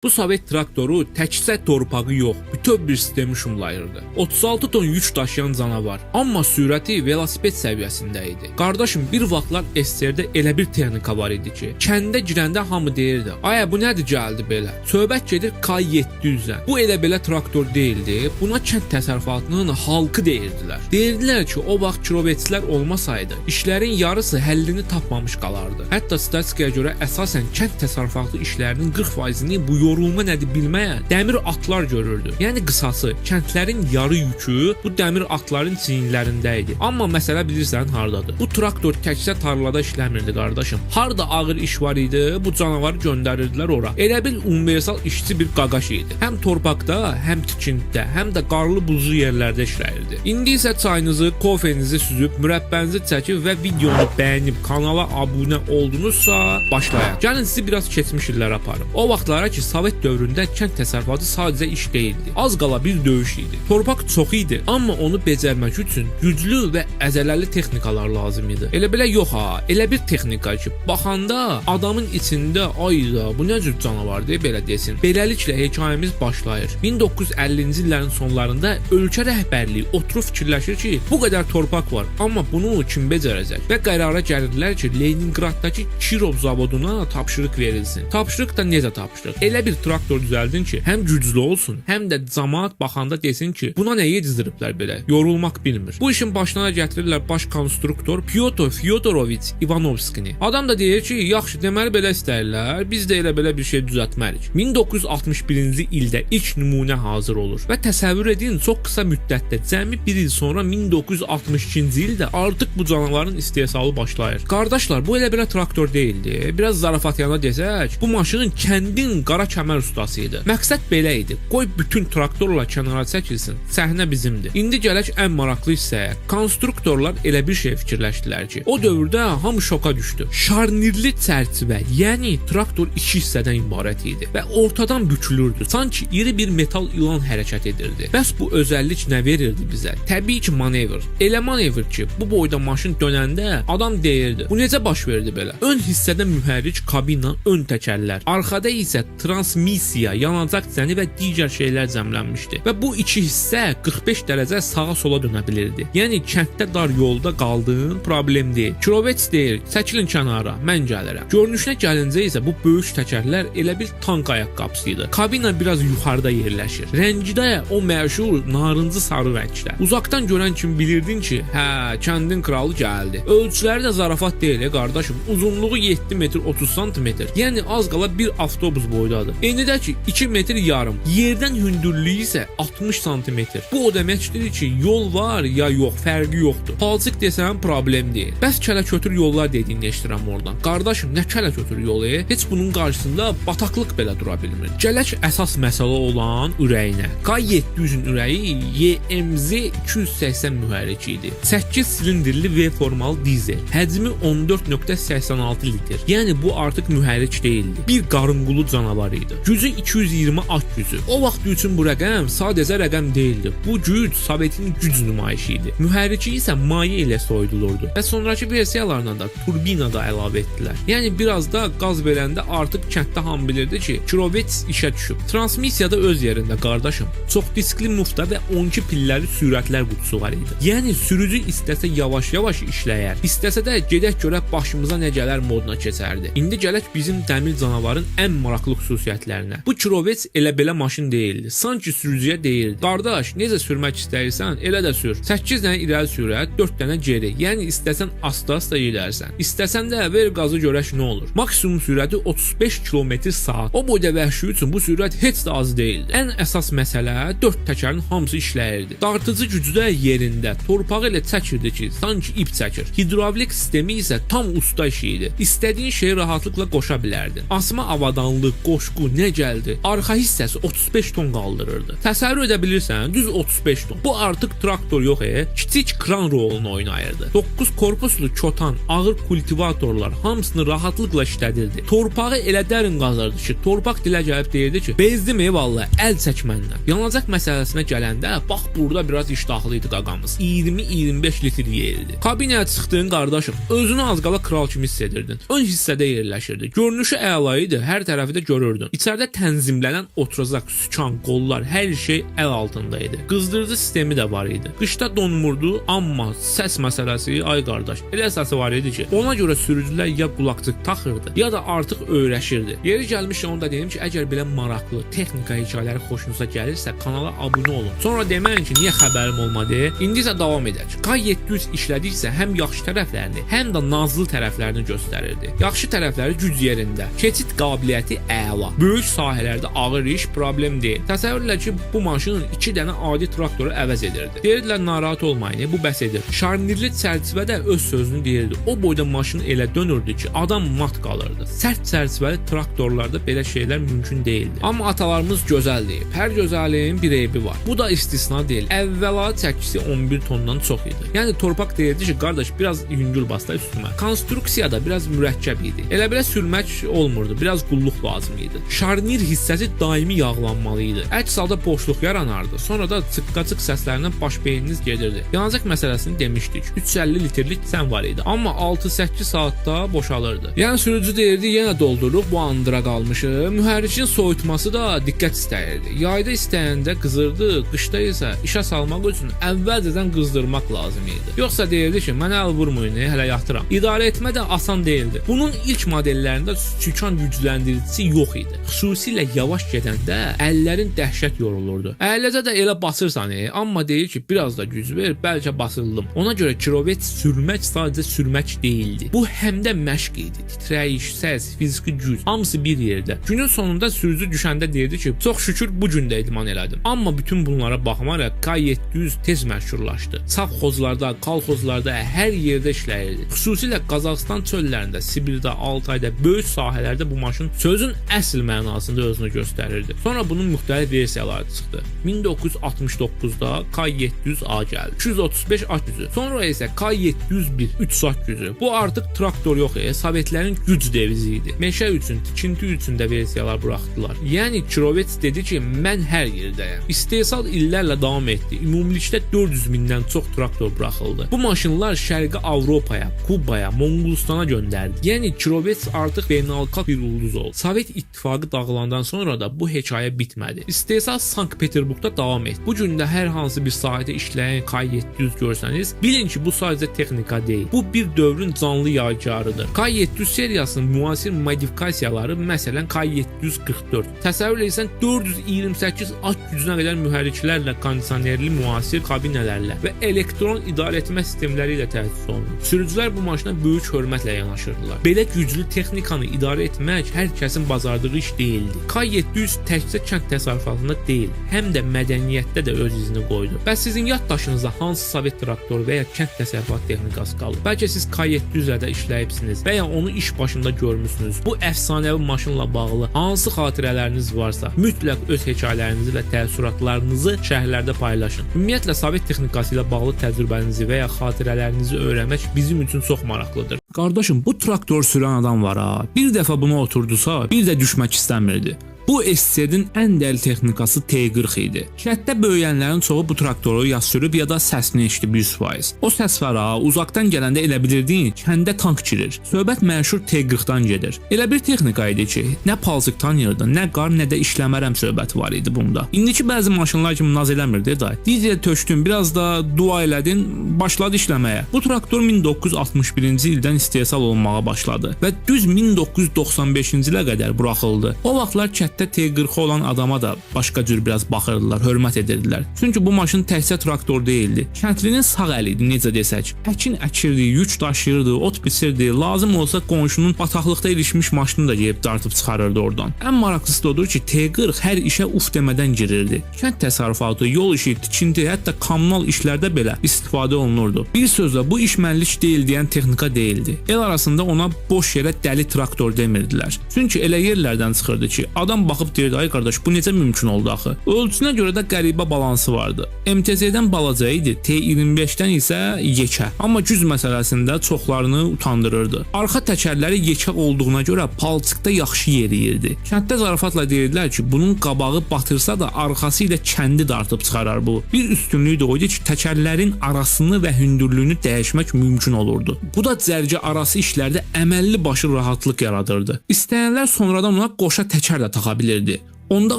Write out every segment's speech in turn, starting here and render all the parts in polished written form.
Bu Sovet traktoru təkcə torpağı yox, bütöv bir sistemi şumlayırdı. 36 ton yük daşıyan canavar, amma sürəti velosiped səviyyəsində idi. Qardaşım, bir vaxtlar SSR-də elə bir texnika var idi ki, kəndə girəndə hamı deyirdi: "Aya, bu nədir gəldi belə?" Söhbət gedir K700-dən. Bu elə belə traktor deyildi. Buna kənd təsərrüfatının halkı deyirdilər. Deyirdilər ki, o vaxt kirovetslər olmasaydı, işlərin yarısı həllini tapmamış qalardı. Hətta statistikaya görə əsasən kənd təsərrüfatı işlərinin 40%-ni bu yorulma nədir bilməyən dəmir atlar görürdü. Yəni qısası, kəndlərin yarı yükü bu dəmir atların çiyinlərində idi. Amma məsələ bilirsən hardadır? Bu traktor təkcə tarlada işləmirdi, qardaşım. Harda ağır iş var idi, bu canavarı göndərirdilər ora. Elə bil universal işçi bir qaqaş idi. Həm torpaqda, həm tikintidə, həm də qarlı buzlu yerlərdə işləyirdi. İndi isə çayınızı, kofenizi süzüb, mürəbbənizi çəkib və videonu bəyənib kanala abunə oldunuzsa, başlayaq. Gəlin sizi biraz keçmiş illərə aparım. O vaxtlara ki, Sovet dövründə kənd təsərrüfatı sadəcə iş deyildi. Az qala bir döyüş idi. Torpaq çox idi, amma onu becərmək üçün güclü və əzələli texnikalar lazım idi. Elə belə yox ha, elə bir texnika ki, baxanda adamın içində "Ay da, bu nə cür canavardır" belə desin. Beləliklə hekayəmiz başlayır. 1950-ci illərin sonlarında ölkə rəhbərliyi oturub fikirləşir ki, bu qədər torpaq var, amma bunu kim becərəcək? Və qərara gəlirlər ki, Leningraddakı Kirov zavoduna tapşırıq verilsin. Tapşırıq da necə tapşırıq? Elə bir traktor düzəldin ki, həm güclü olsun, həm də camaat baxanda desin ki, buna nə yedizdiriblər belə? Yorulmaq bilmir. Bu işin başına gətirirlər baş konstruktor Pyotr Fyodoroviç İvanovskini. Adam da deyir ki, yaxşı, deməli belə istəyirlər, biz də elə belə bir şey düzəltmərik. 1961-ci ildə ilk nümunə hazır olur və təsəvvür edin, çox qısa müddətdə, cəmi bir il sonra, 1962-ci ildə artıq bu canavarın istehsalı başlayır. Qardaşlar, bu elə belə traktor deyildi. Biraz zarafatyana desək, bu maşının kəndin qara kəmər ustası idi. Məqsəd belə idi: Qoy bütün traktorlar kənara çəkilsin, səhnə bizimdir. İndi gələk ən maraqlı hissəyə. Konstruktorlar elə bir şey fikirləşdilər ki, o dövrdə hamı şoka düşdü. Şarnirli çərçivə, yəni traktor iki hissədən ibarət idi və ortadan bükülürdü. Sanki iri bir metal ilan hərəkət edirdi. Bəs bu özəllik nə verirdi bizə? Təbii ki, manevr. Elə manevr ki, bu boyda maşın dönəndə adam deyirdi: "Bu necə baş verdi belə?" Ön hissədə mühərrik, kabina, ön təkərlər, arxada isə transmissiya, yanacaq zəni və digər şeylər cəmlənmişdi. Və bu iki hissə 45 dərəcə sağa-sola dönə bilirdi. Yəni kənddə dar yolda qaldın, problem deyil. Kirovets deyir: "Çəkilin kənara, mən gəlirəm." Görünüşünə gəlincə isə bu böyük təkərlər elə bir tank ayaqqabısı idi. Kabina biraz yuxarıda yerləşir. Rəngi də o məşhur narıncı sarı rəngdə. Uzaqdan görən kimi bilirdin ki, hə, kəndin kralı gəldi. Ölçüləri də zarafat deyil, qardaşım. Uzunluğu 7 metr 30 sm. Yəni az qala bir avtobus boydadır. Eni də ki 2 metr yarım. Yerdən hündürlüyü isə 60 sm. Bu o deməkdir ki, yol var ya yox, fərqi yoxdur. Palçıq desən problem deyil. Bəs kələ-kötür yollar dediyini eşidirəm oradan. Qardaşım, nə kələ-kötür yolu? Heç bunun qarşısında bataqlıq belə dura bilmir. Gələk əsas məsələ olan ürəyinə. K700-ün ürəyi YMZ 280 mühərriki idi. 8 silindirli V formalı dizel. Həcmi 14.86 litr. Yəni bu artıq mühərrik deyildi. Bir qarınqulu canavar idi. Gücü 220 at gücü. O vaxt üçün bu rəqəm sadəcə rəqəm deyildi. Bu güc Sovetin güc nümayişi idi. Mühərriki isə maye ilə soyudulurdu və sonrakı versiyalarına da turbina da əlavə etdilər. Yəni biraz da qaz verəndə artıq kənddə hamı bilirdi ki, Kirovets işə düşüb. Transmissiya da öz yerində, qardaşım. Çox diskli mufta və 12 pilləli sürətlər qutusu var idi. Yəni sürücü istəsə yavaş-yavaş işləyər, istəsə də gedək görək başımıza nə gələr moduna keçərdi. İndi gələk bizim dəmir canavarın ən maraqlı xüsusiyyətlərinə. Bu Kirovets elə belə maşın deyildi. Sanki sürücüyə deyirdi: "Qardaş, necə sürmək istəyirsən, elə də sür. 8 dənə irəli sürət, 4 dənə geri. Yəni istəsən asta-asta gedərsən. İstəsən də ver qazı, görək nə olur." Maksimum sürəti 35 km saat. O boyda vəhşi üçün bu sürət heç də az deyildi. Ən əsas məsələ, 4 təkərin hamısı işləyirdi. Dartıcı gücü də yerində. Torpağı elə çəkirdi ki, sanki ip çəkir. Hidravlik sistemi isə tam usta işi idi. İstədiyin şeyi rahatlıqla qoşa bilərdin. Asma avadanlıq, qoşqu, nə gəldi. Arxa hissəsi 35 ton qaldırırdı. Təsəvvür edə bilirsən, düz 35 ton. Bu artıq traktor yox, kiçik kran rolunu oynayırdı. 9 korpuslu kotan, ağır kultivatorlar, hamısını rahatlıqla işlədirdi. Torpağı elə dərin qazırdı ki, torpaq dilə gəlib deyirdi ki, "Bezdim eyvallah, əl çək məndən." Yanacaq məsələsinə gələndə, bax burada biraz iştahlı idi qaqamız. 20-25 litr yeyirdi. Kabinaya çıxdığın, qardaşım, özünü az qala kral kimi hiss edirdin. Ön hissədə yerləşirdi. Görünüşü əla idi, hər tərəfi də görürdün. İçəridə tənzimlənən oturacaq, sükan, qollar, hər şey əl altında idi. Qızdırıcı sistemi də var idi. Qışda donmurdu, amma səs məsələsi, ay qardaş, elə səsi var idi ki, ona görə sürücülər ya qulaqcıq taxırdı, ya da artıq öyrəşirdi. Yeri gəlmişkən onu da deyim ki, əgər belə maraqlı texnika hekayələri xoşunuza gəlirsə, kanala abunə olun. Sonra deməyin ki, niyə xəbərim olmadı? İndi isə davam edək. K700 işlədikcə həm yaxşı tərəflərini, həm də nazlı tərəflərini göstərirdi. Yaxşı tərəfləri güc yerində, keçid qabiliyyəti əla. Böyük sahələrdə ağır iş problem deyil. Təsəvvür elə ki, bu maşın 2 dənə adi traktoru əvəz edirdi. Deyirdilər narahat olmayın, bu bəs edir. Şarnirli çərçivə də öz sözünü deyirdi. O boyda maşın elə dönürdü ki, adam mat qalırdı. Sərt çərçivəli traktorlarda belə şeylər mümkün deyildi. Amma atalarımız gözəl deyib. Hər gözəlliyin bir eybi var. Bu da istisna deyil. Əvvəla çəkisi 11 tondan çox idi. Yəni torpaq deyirdi ki, qardaş biraz yüngül bas da üstümə. Konstruksiya da biraz mürəkkəb idi. Elə belə sürmək olmurdu. Biraz qulluq lazım idi. Şarnir hissəsi daimi yağlanmalı idi. Əks halda boşluq yaranardı. Sonra da çıqqacıq səslərindən baş beyniniz gedirdi. Yanacaq məsələsini demişdik. 350 litrlik sən var idi. Amma 6-8 saatda boşalırdı. Yəni sürücü deyirdi, yenə dolduruq, bu andıra qalmışıq. Mühərrikin soyutması da diqqət istəyirdi. Yayda istəyəndə qızırdı, qışda isə işə salmaq üçün əvvəlcədən qızdırmaq lazım idi. Yoxsa deyirdi ki, mənə əl vurmayın, hələ yatıram. İdarə etmə də asan deyildi. Bunun ilk modellərində sükan gücləndiricisi yox idi. Xüsusilə yavaş gedəndə əllərin dəhşət yorulurdu. Əyləcə də elə basırsan, amma deyir ki, biraz da güc ver, bəlkə basıldım. Ona görə Kirovets sürmək sadəcə sürmək deyildi. Bu həm də məşq idi. Titrəyiş, səs, fiziki güc, hamısı bir yerdə. Günün sonunda sürücü düşəndə deyirdi ki, çox şükür bu gün də idman elədim. Amma bütün bunlara baxmayaraq K700 tez məşhurlaşdı. Sovxozlarda, kolxozlarda hər yerdə işləyirdi. Xüsusilə Qazaxıstan çöllərində, Sibirdə, Altayda, böyük sahələrdə bu maşın sözün əsl mənasında özünü göstərirdi. Sonra bunun müxtəlif versiyaları çıxdı. 1969-da K700A gəldi. 235 at gücü. Sonra isə K701 3 at gücü. Bu artıq traktor yox, Sovetlərin güc devizi idi. Meşə üçün, tikinti üçün də versiyalar buraxdılar. Yəni Kirovets dedi ki, mən hər yerdəyəm. İstehsal illərlə davam etdi. Ümumilikdə 400 mindən çox traktor buraxıldı. Bu maşınlar Şərqi Avropaya, Kubaya, Monqolistana göndərdi. Yəni Kirovets artıq beynəlxalq bir ulduz oldu. Sovet İttifaqı dağılandan sonra da bu hekayə bitmədi. İstehsal Sankt-Peterburqda davam etdi. Bu gün də hər hansı bir sahədə işləyən K700 görsəniz, bilin ki, bu sadəcə texnika deyil. Bu bir dövrün canlı yadigarıdır. K700 seriyasının müasir modifikasiyaları, məsələn K744. Təsəvvür etsən 428 at gücünə qədər mühərriklərlə, kondisionerli müasir kabinələrlə və elektron idarəetmə sistemləri ilə təchiz olunur. Sürücülər bu maşına böyük hörmətlə yanaşırdılar. Belə güclü texnikanı idarə etmək hər kəsin bacardığı iş deyildi. K700 təkcə kənd təsərrüfatında deyil, həm də mədəniyyətdə də öz izini qoydu. Bəs sizin yaddaşınızda hansı Sovet traktoru və ya kənd təsərrüfat texnikası qalıb? Bəlkə siz K700-lə də işləyibsiniz və ya onu iş başında görmüsünüz. Bu əfsanəvi maşınla bağlı hansı xatirələriniz varsa, mütləq öz hekayələrinizi və təəssüratlarınızı şərhlərdə paylaşın. Ümumiyyətlə Sovet texnikası ilə bağlı təcrübənizi və ya xatirələrinizi öyrənmək bizim üçün çox maraqlıdır. Qardaşım, bu traktor sürən adam var ha. Bir dəfə buna oturdusa, bir də düşmək istəmirdi. Bu SSR-in ən dəli texnikası T40 idi. Kənddə böyüyənlərin çoxu bu traktoru ya sürüb ya da səsini eşidib 100%. O səs var ha, uzaqdan gələndə elə bilirdin, kəndə tank girir. Söhbət məşhur T40-dan gedir. Elə bir texnika idi ki, nə palçıq tanıyırdın, nə qar, nə də işləmərəm söhbəti var idi bunda. İndiki bəzi maşınlar kimi naz eləmirdi day. Dizel tökdün, biraz da dua elədin, başladı işləməyə. Bu traktor 1961-ci ildən istehsal olunmağa başladı və düz 1995-ci ilə qədər buraxıldı. O vaxtlar kənddə T40 olan adama da başqa cür biraz baxırdılar, hörmət edirdilər. Çünki bu maşın təkcə traktor deyildi. Kəndlinin sağ əli idi, necə desək. Əkin əkirdi, yük daşıyırdı, ot biçirdi, lazım olsa qonşunun bataqlıqda ilişmiş maşını da yeyib dartıb çıxarırdı oradan. Ən maraqlısı da odur ki, T40 hər işə uf demədən girirdi. Kənd təsərrüfatı, yol işi, tikinti, hətta kommunal işlərdə belə istifadə olunurdu. Bir sözlə bu iş mənlik deyil deyən texnika deyildi. El arasında ona boş yerə dəli traktor demirdilər. Çünki elə yerlərdən çıxırdı ki, adam baxıb deyirdi, ay qardaş, bu necə mümkün oldu axı? Ölçüsünə görə də qəribə balansı vardı. MTZ-dən balaca idi, T25-dən isə yekə. Amma güc məsələsində çoxlarını utandırırdı. Arxa təkərləri yekə olduğuna görə palçıqda yaxşı yeriyirdi. Kənddə zarafatla deyirdilər ki, bunun qabağı batırsa da arxası ilə kəndi dartıb çıxarar bu. Bir üstünlüyü də o idi ki, təkərlərin arasını və hündürlüyünü dəyişmək mümkün olurdu. Bu da cərgə arası işlərdə əməlli başı rahatlıq yaradırdı. İstəyənlər sonradan ona qoşa təkər də taxa qalxa bilirdi. Onda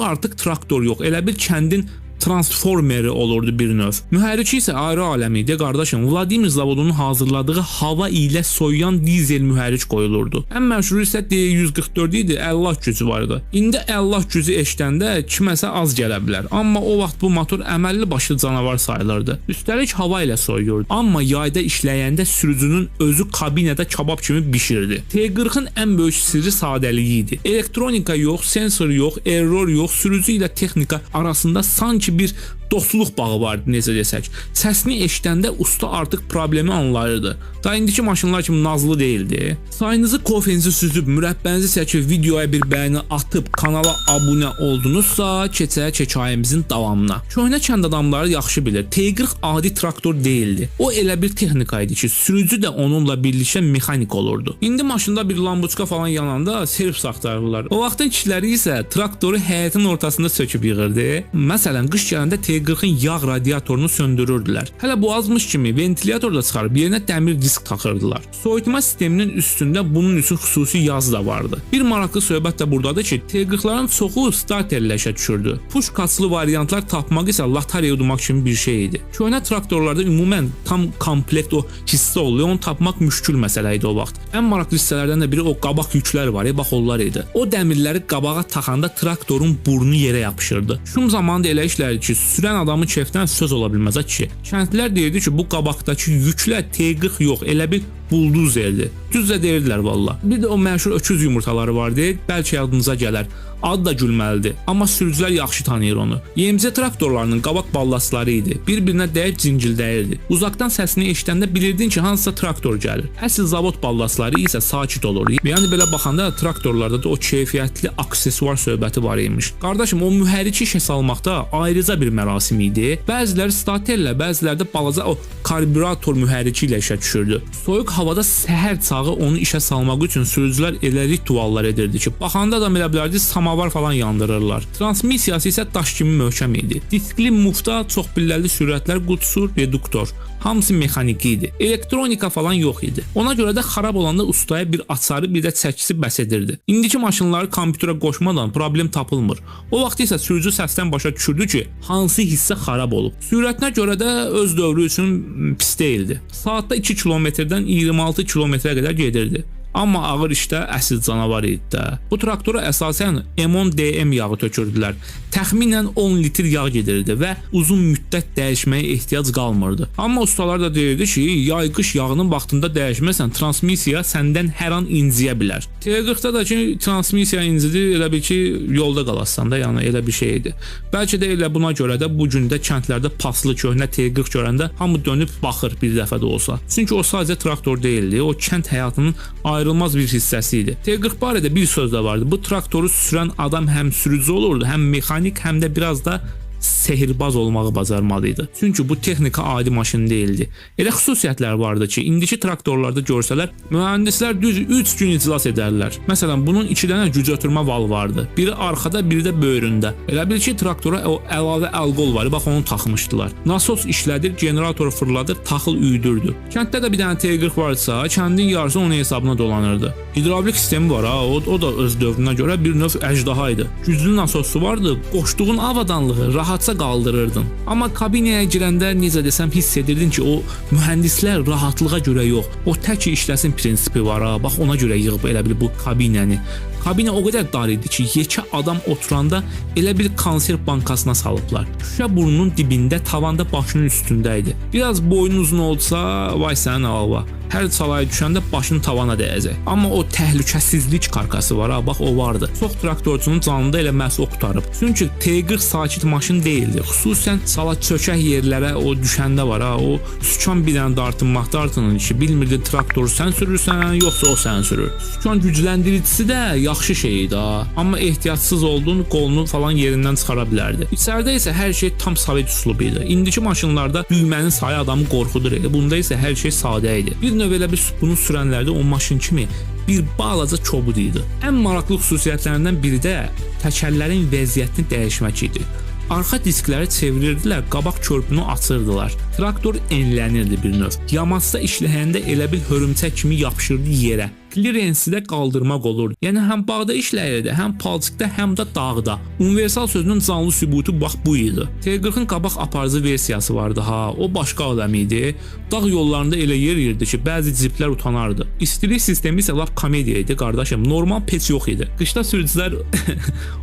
artıq traktor yox, elə bil kəndin transformeri olurdu bir növ. Mühərriki isə ayrı aləm idi qardaşım. Vladimir zavodunun hazırladığı hava ilə soyuyan dizel mühərrik qoyulurdu. Ən məşhuru isə D144 idi, 50 at gücü var idi. İndi 50 at gücü eşidəndə kiməsə az gələ bilər. Amma o vaxt bu motor əməlli başlı canavar sayılırdı. Üstəlik hava ilə soyuyurdu. Amma yayda işləyəndə sürücünün özü kabinədə kabab kimi bişirdi. T40-ın ən böyük sirri sadəliyi idi. Elektronika yox, sensor yox, error yox, sürücü ilə texnika arasında sanki bir dostluq bağı vardı necə desək. Səsini eşidəndə usta artıq problemi anlayırdı. Da indiki maşınlar kimi nazlı deyildi. Çayınızı, kofenizi süzüb, mürəbbənizi çəkib videoya bir bəyəni atıb kanala abunə oldunuzsa, keçək hekayəmizin davamına. Köhnə kənd adamları yaxşı bilir. T40 adi traktor deyildi. O elə bir texnika idi ki, sürücü də onunla birlikdə mexanik olurdu. İndi maşında bir lambuçka falan yananda servis axtarırlar. O vaxtın kişiləri isə traktoru həyətin ortasında söküb yığırdı. Məsələn, qış gələndə T40-ın yağ radiatorunu söndürürdülər. Hələ bu azmış kimi ventilyator da çıxarıb yerinə dəmir disk taxırdılar. Soyutma sisteminin üstündə bunun üçün xüsusi yazı da vardı. Bir maraqlı söhbət də burdadır ki, T40-ların çoxu starterlə işə düşürdü. Puşkaçlı variantlar tapmaq isə lotereya udmaq kimi bir şey idi. Köhnə traktorlarda ümumən tam komplekt o hissə oluyor, onu tapmaq müşkül məsələ idi o vaxt. Ən maraqlı hissələrdən də biri o qabaq yüklər var, bax onlar idi. O dəmirləri qabağa taxanda traktorun burnu yerə yapışırdı. Şum zamanı da elə işlərdi ki, sürən adamın keyfdən söz ola bilməz a kişi. Kəndlilər deyirdi ki, bu qabaqdakı yüklə T40 yox, elə bir buldozerdir. Düz də deyirdilər valla. Bir də o məşhur öküz yumurtaları vardı, bəlkə yadınıza gələr. Adı da gülməlidir, amma sürücülər yaxşı tanıyır onu. YMZ traktorlarının qabaq ballasları idi. Bir-birinə dəyib cingildəyirdi. Uzaqdan səsini eşidəndə bilirdin ki, hansısa traktor gəlir. Əsl zavod ballasları isə sakit olur. Yəni belə baxanda traktorlarda da o keyfiyyətli aksesuar söhbəti var imiş. Qardaşım, o mühərriki işə salmaqda ayrıca bir mərasim idi. Bəziləri starterlə, bəziləri də balaca o karbürator mühərriki ilə işə düşürdü. Soyuq havada səhər çağı onu işə salmaq üçün sürücülər elə rituallar edirdi ki, baxanda adam elə bilərdi samavar falan yandırırlar. Transmissiyası isə daş kimi möhkəm idi. Diskli mufta, çox pilləli sürətlər qutusu, reduktor. Hamısı mexaniki idi. Elektronika falan yox idi. Ona görə də xarab olanda ustaya bir açarı, bir də çəkisi bəs edirdi. İndiki maşınları kompüterə qoşmadan problem tapılmır. O vaxt isə sürücü səsdən başa düşürdü ki, hansı hissə xarab olub. Sürətinə görə də öz dövrü üçün pis deyildi. Saatda 2 kilometrdən 26 kilometrə qədər gedirdi. Amma ağır işdə əsl canavar idi də. Bu traktora əsasən M10 DM yağı tökürdülər. Təxminən 10 litr yağ gedirdi və uzun müddət dəyişməyə ehtiyac qalmırdı. Amma ustalar da deyirdi ki, yay qış yağının vaxtında dəyişməsən transmissiya səndən hər an inciyə bilər. T40-da da ki transmissiya incidi, elə bil ki yolda qalasan da, yəni elə bir şey idi. Bəlkə də elə buna görə də bu gün də kəndlərdə paslı köhnə T40 görəndə hamı dönüb baxır bir dəfə də olsa. Çünki o sadəcə traktor deyildi, o kənd həyatının ayrılmaz bir hissəsi idi. T40 barədə bir söz də vardı. Bu traktoru sürən adam həm sürücü olurdu, həm mexanik, həm də biraz da sehirbaz olmağı bacarmalı idi. Çünki bu texnika adi maşın deyildi. Elə xüsusiyyətlər vardı ki, indiki traktorlarda görsələr, mühəndislər düz 3 gün iclas edərlər. Məsələn, bunun 2 dənə güc ötürmə valı vardı. Biri arxada, biri də böyründə. Elə bil ki, traktora o əlavə əl-qol var, bax onu taxmışdılar. Nasos işlədir, generatoru fırladır, taxıl üyüdürdü. Kənddə də bir dənə T40 varsa, kəndin yarısı onun hesabına dolanırdı. Hidravlik sistemi var ha, o da öz dövrünə görə bir növ əjdaha idi. Güclü nasosu vardı, qoşduğun avadanlığı rahatca qaldırırdın. Amma kabinəyə girəndə necə desəm hiss edirdin ki, o mühəndislər rahatlığa görə yox, o tək işləsin prinsipi var ha. Bax ona görə yığıb elə bil bu kabinəni. Kabinə o qədər dar idi ki, yekə adam oturanda elə bir konserv bankasına salıblar. Şüşə burnunun dibində, tavanda başının üstündə idi. Biraz boyun uzun olsa, vay sənin alva. Hər çalaya düşəndə başın tavana dəyəcək. Amma o təhlükəsizlik karkası var ha, bax o vardı. Çox traktorçunun canında elə məhz o qurtarıb. Çünki T40 sakit maşın deyildi. Xüsusən sala çökək yerlərə o düşəndə var ha, o sükan bir dənə dartınmaq dartının ki, bilmirdi traktoru sən sürürsən, yoxsa o sən sürür. Sükan gücləndiricisi də yaxşı şey idi ha. Amma ehtiyatsız oldun, qolunu falan yerindən çıxara bilərdi. İçəridə isə hər şey tam sovet üslubu idi. İndiki maşınlarda düymənin sayı adamı qorxudur. Bunda isə hər şey sadə idi. Bir növ elə bir bunu sürənlərdə o maşın kimi bir balaca kobud idi. Ən maraqlı xüsusiyyətlərindən biri də təkərlərin vəziyyətini dəyişmək idi. Arxa diskləri çevirirdilər, qabaq körpünü açırdılar. Traktor enlənirdi bir növ. Yamacda işləyəndə elə bil hörümçək kimi yapışırdı yerə. Klirensi də qaldırmaq olurdu. Yəni həm bağda işləyirdi, həm palçıqda, həm də dağda. Universal sözünün canlı sübutu bax bu idi. T40-ın qabaq aparıcı versiyası vardı ha, o başqa aləm idi. Dağ yollarında elə yer yerdi ki, bəzi ciplər utanardı. İstilik sistemi isə lap komediya idi qardaşım. Normal peç yox idi. Qışda sürücülər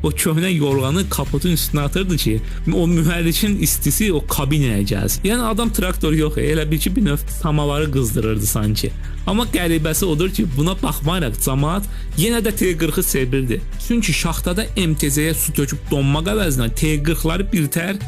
o köhnə yorğanı kapotun üstünə atırdı ki, o mühərrikin istisi o kabinəyə gəlsin. Yəni adam traktor yox, elə bil ki, bir növ samavarı qızdırırdı sanki. Amma qəribəsi odur ki, buna baxmayaraq camaat yenə də T40-ı sevirdi. Çünki şaxtada MTZ-yə su töküb donmaq əvəzinə T40-ları birtəhər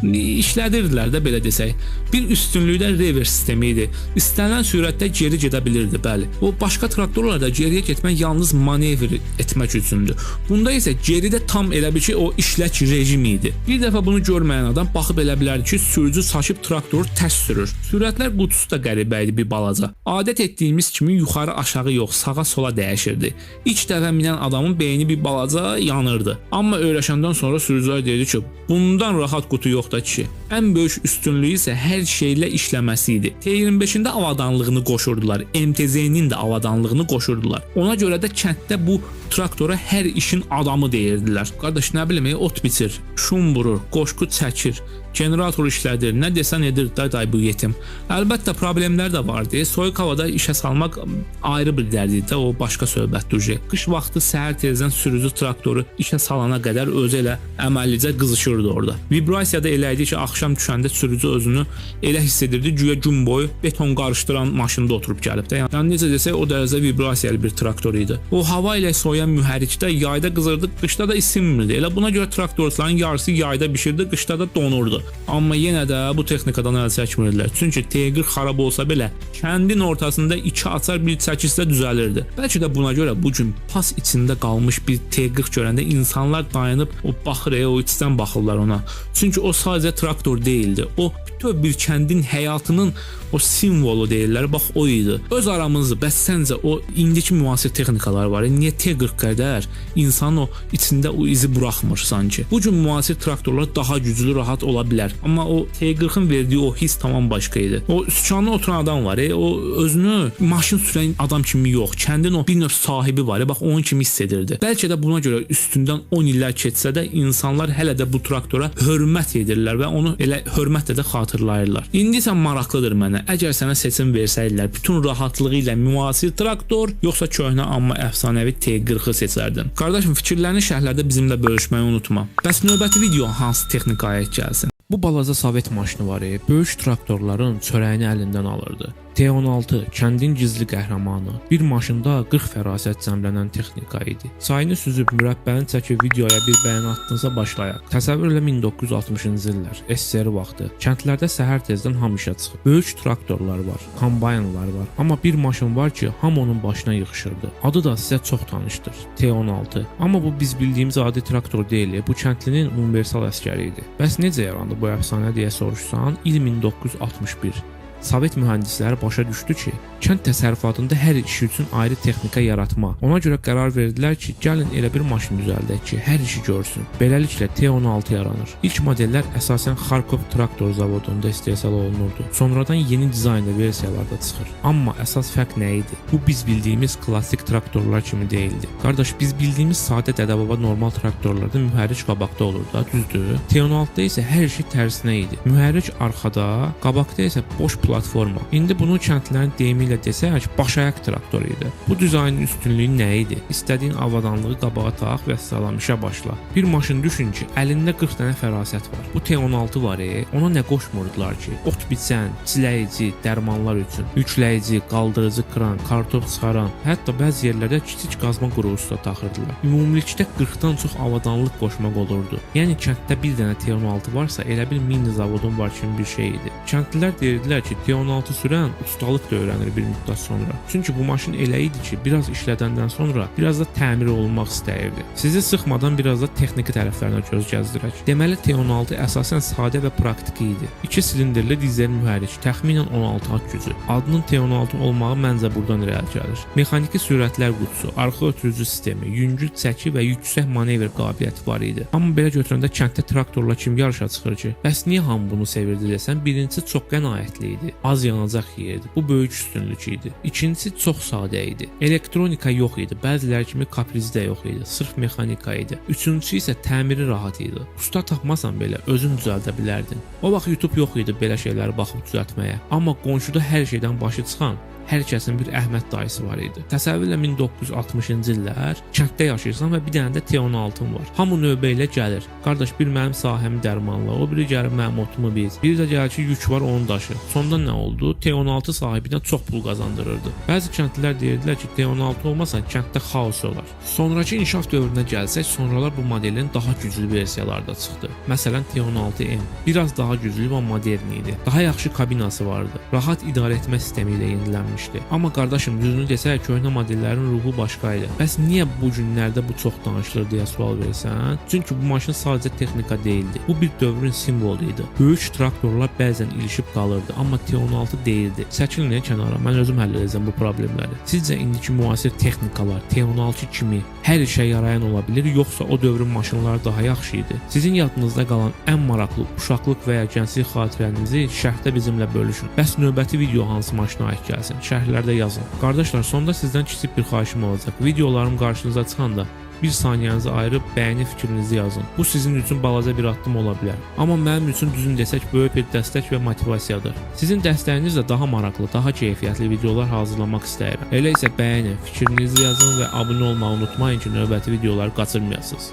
işlədirdilər də belə desək. Bir üstünlüyü də revers sistemi idi. İstənilən sürətdə geri gedə bilirdi, bəli. O başqa traktorlarda geriyə getmək yalnız manevr etmək üçündür. Bunda isə geridə tam elə bil ki, o işlək rejimi idi. Bir dəfə bunu görməyən adam baxıb elə bilərdi ki, sürücü çaşıb traktoru tərs sürür. Sürətlər qutusu da qəribə idi bir balaca. Adət etdiyimiz kimi yuxarı aşağı yox, sağa sola dəyişirdi. İlk dəfə minən adamın beyni bir balaca yanırdı. Amma öyrəşəndən sonra sürücülər deyirdi ki, bundan rahat qutu yox da kişi. Ən böyük üstünlüyü isə hər şeylə işləməsi idi. T25-in də avadanlığını qoşurdular, MTZ-nin də avadanlığını qoşurdular. Ona görə də kənddə bu traktora hər işin adamı deyirdilər. Qardaş, nə bilim, ot biçir, şum vurur, qoşqu çəkir, generator işlədir, nə desən edir day bu yetim. Əlbəttə problemlər də vardı. Soyuq havada işə salmaq ayrı bir dərd idi, o başqa söhbətdir. Qış vaxtı səhər tezdən sürücü traktoru işə salana qədər özü elə əməllicə qızışırdı orada. Vibrasiya da elə idi ki, axşam düşəndə sürücü özünü elə hiss edirdi, güya gün boyu beton qarışdıran maşında oturub gəlib də. Yəni necə desək, o dərəcədə vibrasiyalı bir traktor idi. O hava ilə soyuyan mühərrikdə yayda qızırdı, qışda da isinmirdi. Elə buna görə traktorçuların yarısı yayda bişirdi, qışda da donurdu. Amma yenə də bu texnikadan əl çəkmirdilər. Çünki T40 xarab olsa belə kəndin ortasında iki açar bir çəkislə düzəlirdi. Bəlkə də buna görə bu gün pas içində qalmış bir T40 görəndə insanlar dayanıb o baxır, o içdən baxırlar ona. Çünki o sadəcə traktor deyildi. O bütöv bir kəndin həyatının o simvolu deyirlər. Bax o idi. Öz aramızda bəs səncə o indiki müasir texnikalar var. Niyə T40 qədər insanın o içində o izi buraxmır sanki? Bu gün müasir traktorlar daha güclü, rahat ola bilər. Amma o T40-ın verdiyi o his tamam başqa idi. O sükanına oturan adam var, o özünü maşın sürən adam kimi yox, kəndin o bir növ sahibi var, bax onun kimi hiss edirdi. Bəlkə də buna görə üstündən 10 illər keçsə də insanlar hələ də bu traktora hörmət edirlər və onu elə hörmətlə də xatırlayırlar. İndi isə maraqlıdır mənə. Əgər sənə seçim versəydilər, bütün rahatlığı ilə müasir traktor yoxsa köhnə amma əfsanəvi T40-ı seçərdin? Qardaşım, fikirlərini şərhlərdə bizimlə bölüşməyi unutma. Bəs növbəti video hansı texnikaya aid gəlsin? Bu balaca sovet maşını var, böyük traktorların çörəyini əlindən alırdı. T16 kəndin gizli qəhrəmanı. Bir maşında 40 fərasət cəmlənən texnika idi. Çayını süzüb mürəbbəni çəkib videoya bir bəyəni atdınsa başlayaq. Təsəvvür elə 1960-cı illər, SSR vaxtı. Kəndlərdə səhər tezdən hamı işə çıxıb. Böyük traktorlar var, kombaynlar var. Amma bir maşın var ki, hamı onun başına yığışırdı. Adı da sizə çox tanışdır. T16. Amma bu biz bildiyimiz adi traktor deyil, bu kəndlinin universal əsgəri idi. Bəs necə yarandı bu əfsanə deyə soruşsan, il 1961. Sovet mühəndisləri başa düşdü ki, kənd təsərrüfatında hər iş üçün ayrı texnika yaratma. Ona görə qərar verdilər ki, gəlin elə bir maşın düzəldək ki, hər işi görsün. Beləliklə T16 yaranır. İlk modellər əsasən Xarkov traktor zavodunda istehsal olunurdu. Sonradan yeni dizaynda versiyalar da çıxır. Amma əsas fərq nə idi? Bu biz bildiyimiz klassik traktorlar kimi deyildi. Qardaş, biz bildiyimiz sadə dədə-baba normal traktorlarda mühərrik qabaqda olurdu, da, düzdür? T16-da isə hər şey tərsinə idi. Mühərrik arxada, qabaqda isə boş platforma. İndi bunu kəndlərin deyimi ilə desək, başayaq traktor idi. Bu dizaynın üstünlüyü nə idi? İstədiyin avadanlığı qabağa tax və salam işə başla. Bir maşın düşün ki, əlində 40 dənə fərasət var. Bu T16 var, ona nə qoşmurdular ki? Ot biçən, çiləyici, dərmanlar üçün, yükləyici, qaldırıcı kran, kartof çıxaran, hətta bəzi yerlərdə kiçik qazma qurğusu da taxırdılar. Ümumilikdə 40-dan çox avadanlıq qoşmaq olurdu. Yəni kənddə bir dənə T16 varsa, elə bir mini zavodun var kimi bir şey idi. Kəndlilər deyirdilər ki, T16 sürən ustalıq da öyrənir bir müddət sonra. Çünki bu maşın elə idi ki, biraz işlədəndən sonra biraz da təmir olunmaq istəyirdi. Sizi sıxmadan biraz da texniki tərəflərinə göz gəzdirək. Deməli T16 əsasən sadə və praktiki idi. 2 silindirli dizel mühərrik, təxminən 16 at gücü. Adının T16 olmağı məncə buradan irəli gəlir. Mexaniki sürətlər qutusu, arxa ötürücü sistemi, yüngül çəki və yüksək manevr qabiliyyəti var idi. Amma belə götürəndə kənddə traktorla kim yarışa çıxır ki? Bəs niyə hamı bunu sevirdi desən, birinci Birincisi çox qənaətli idi. Az yanacaq yeyirdi. Bu böyük üstünlük idi. İkincisi çox sadə idi. Elektronika yox idi. Bəziləri kimi kaprizi də yox idi. Sırf mexanika idi. Üçüncüsü isə təmiri rahat idi. Usta tapmasan belə özün düzəldə bilərdin. O vaxt YouTube yox idi belə şeyləri baxıb düzəltməyə. Amma qonşuda hər şeydən başı çıxan hər kəsin bir Əhməd dayısı var idi. Təsəvvürlə 1960-cı illər kənddə yaşayırsan və bir dənə də T16-ın var. Hamı növbə ilə gəlir. Qardaş, bir mənim sahəmi dərmanla, o biri gəlir mənim otumu biz. Bir də gəlir ki, yük var, onu daşı. Sonda nə oldu? T16 sahibinə çox pul qazandırırdı. Bəzi kəndlilər deyirdilər ki, T16 olmasa kənddə xaos olar. Sonrakı inkişaf dövrünə gəlsək, sonralar bu modelin daha güclü versiyaları da çıxdı. Məsələn, T16M biraz daha güclü və modern idi. Daha yaxşı kabinası vardı. Rahat idarə etmə sistemi ilə yenilənmişdi. Amma qardaşım, düzünü desək, köhnə modellərin ruhu başqa idi. Bəs niyə bu günlərdə bu çox danışılır deyə sual versən? Çünki bu maşın sadəcə texnika deyildi. Bu bir dövrün simvolu idi. Böyük traktorlar bəzən ilişib qalırdı, amma T16 deyildi. Çəkilin kənara, mən özüm həll edəcəm bu problemləri. Sizcə indiki müasir texnikalar T16 kimi hər işə yarayan ola bilər, yoxsa o dövrün maşınları daha yaxşı idi? Sizin yadınızda qalan ən maraqlı uşaqlıq və ya gənclik xatirənizi şərhdə bizimlə bölüşün. Bəs növbəti video hansı maşına aid gəlsin? Şərhlərdə yazın. Qardaşlar, sonda sizdən kiçik bir xahişim olacaq. Videolarım qarşınıza çıxanda bir saniyənizi ayırıb bəyəni fikrinizi yazın. Bu sizin üçün balaca bir addım ola bilər. Amma mənim üçün düzün desək böyük bir dəstək və motivasiyadır. Sizin dəstəyinizlə daha maraqlı, daha keyfiyyətli videolar hazırlamaq istəyirəm. Elə isə bəyənin, fikrinizi yazın və abunə olmağı unutmayın ki, növbəti videoları qaçırmayasınız.